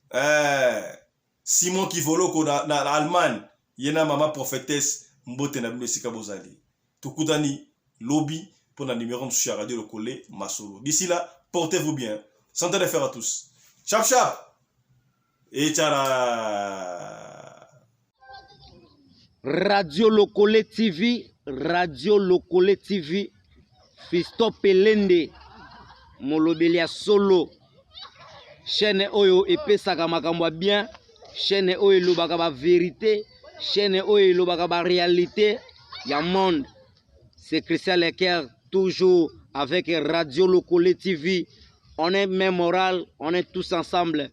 Simon Kivoloko na Allemagne, ye na mama prophétesse, mbote na bino esika bozali. Tokutani lobi pour na numéro mosusu ya Radio Lokole Masolo. D'ici là, portez-vous bien. Santé de fer à tous. Chap chap. Et tchara. Radio Lokole TV, Radio Lokole TV, Fiston Pelende, molobeli ya solo. Chaîne oyo epesaka makambo ya bien, chaîne oyo elobaka ba vérité, chaîne oyo elobaka ba réalité ya monde. C'est Christian Leker, toujours avec Radio Lokole TV. On est même moral, on est tous ensemble.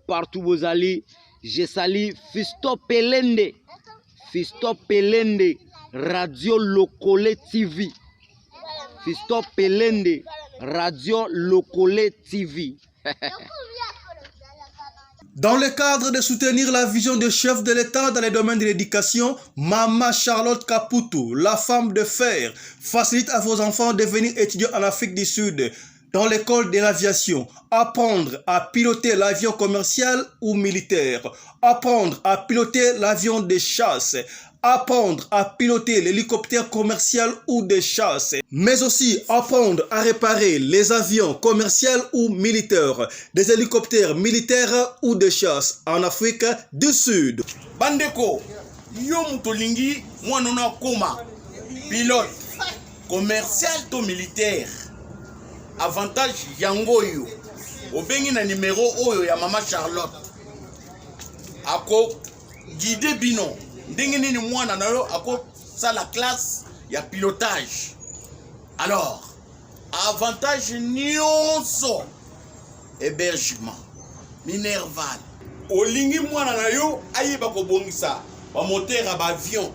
Partout bozali, je salue Fisto Pelende. Fisto Pelende, Radio Lokole TV. Fisto Pelende, Radio Lokole TV. Dans le cadre de soutenir la vision du chef de l'État dans les domaines de l'éducation, Mama Charlotte Kaputu, la femme de fer, facilite à vos enfants de venir étudier en Afrique du Sud dans l'école de l'aviation, apprendre à piloter l'avion commercial ou militaire, apprendre à piloter l'avion de chasse, apprendre à piloter l'hélicoptère commercial ou de chasse, mais aussi apprendre à réparer les avions commerciaux ou militaires, des hélicoptères militaires ou de chasse en Afrique du Sud. Bandeko, yo moto olingi mwana no akoma pilote commercial to militaire, avantage yango oyo obengi na numero oyo ya mama Charlotte, ako guide bino ndenge nini mwana na yo akosala classe ya pilotage. Alors avantage nyonso, hébergement, minerval, olingi mwana na yo ayeba kobongisa bamoteur ya baavion,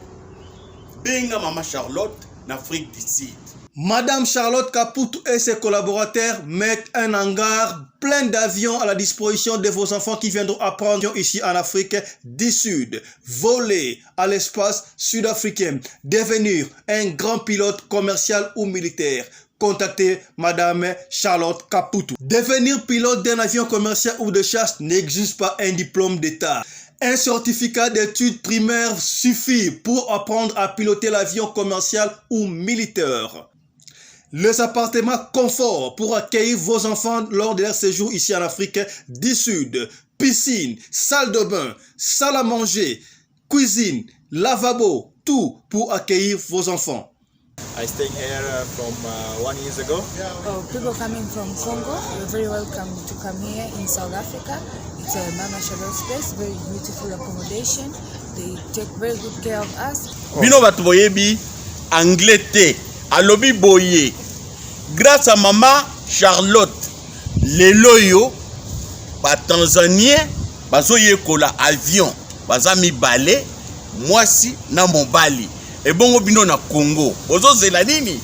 benga mama Charlotte na Afrique du Sud. Madame Charlotte Kaputu et ses collaborateurs mettent un hangar plein d'avions à la disposition de vos enfants qui viendront apprendre ici en Afrique du Sud, voler à l'espace sud-africain, devenir un grand pilote commercial ou militaire. Contactez Madame Charlotte Kaputu. Devenir pilote d'un avion commercial ou de chasse n'exige pas un diplôme d'État. Un certificat d'études primaires suffit pour apprendre à piloter l'avion commercial ou militaire. Les appartements confort pour accueillir vos enfants lors de leur séjour ici en Afrique du Sud. Piscine, salle de bain, salle à manger, cuisine, lavabo, tout pour accueillir vos enfants. I stay here from 1 years ago. Oh, people coming from Congo, you're very welcome to come here in South Africa. It's a Mama Charlotte's place, very beautiful accommodation. They take very good care of us. Bino bato boyebi anglais te, alobi boye: grâce à mama Charlotte, lelo oyo batanzanien bazoyekola avion, baza mibale, mwasi na mobali. Ebongo bino na Congo bozozela nini?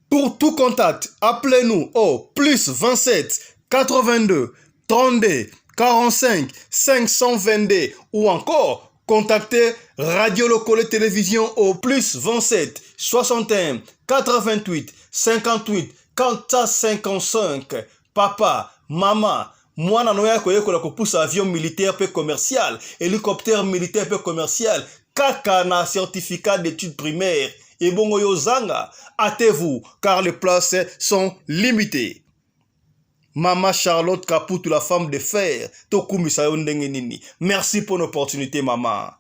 Pour tout contact, appelez-nous au plus 27 82 32 45 522 ou encore contactez Radio Lokole Télévision au plus 27 61 88 58 455. Papa, mama, mwana no ya koyekola kopusa avion militaire pe commercial, hélicoptère militaire pe commercial, kaka na certificat d'études primaires. Ebongo yo zanga, hâtez-vous car les places sont limitées. Mama Charlotte Kaputu, la femme de fer, tokumisa yo ndenge nini. Merci pour l'opportunité, maman.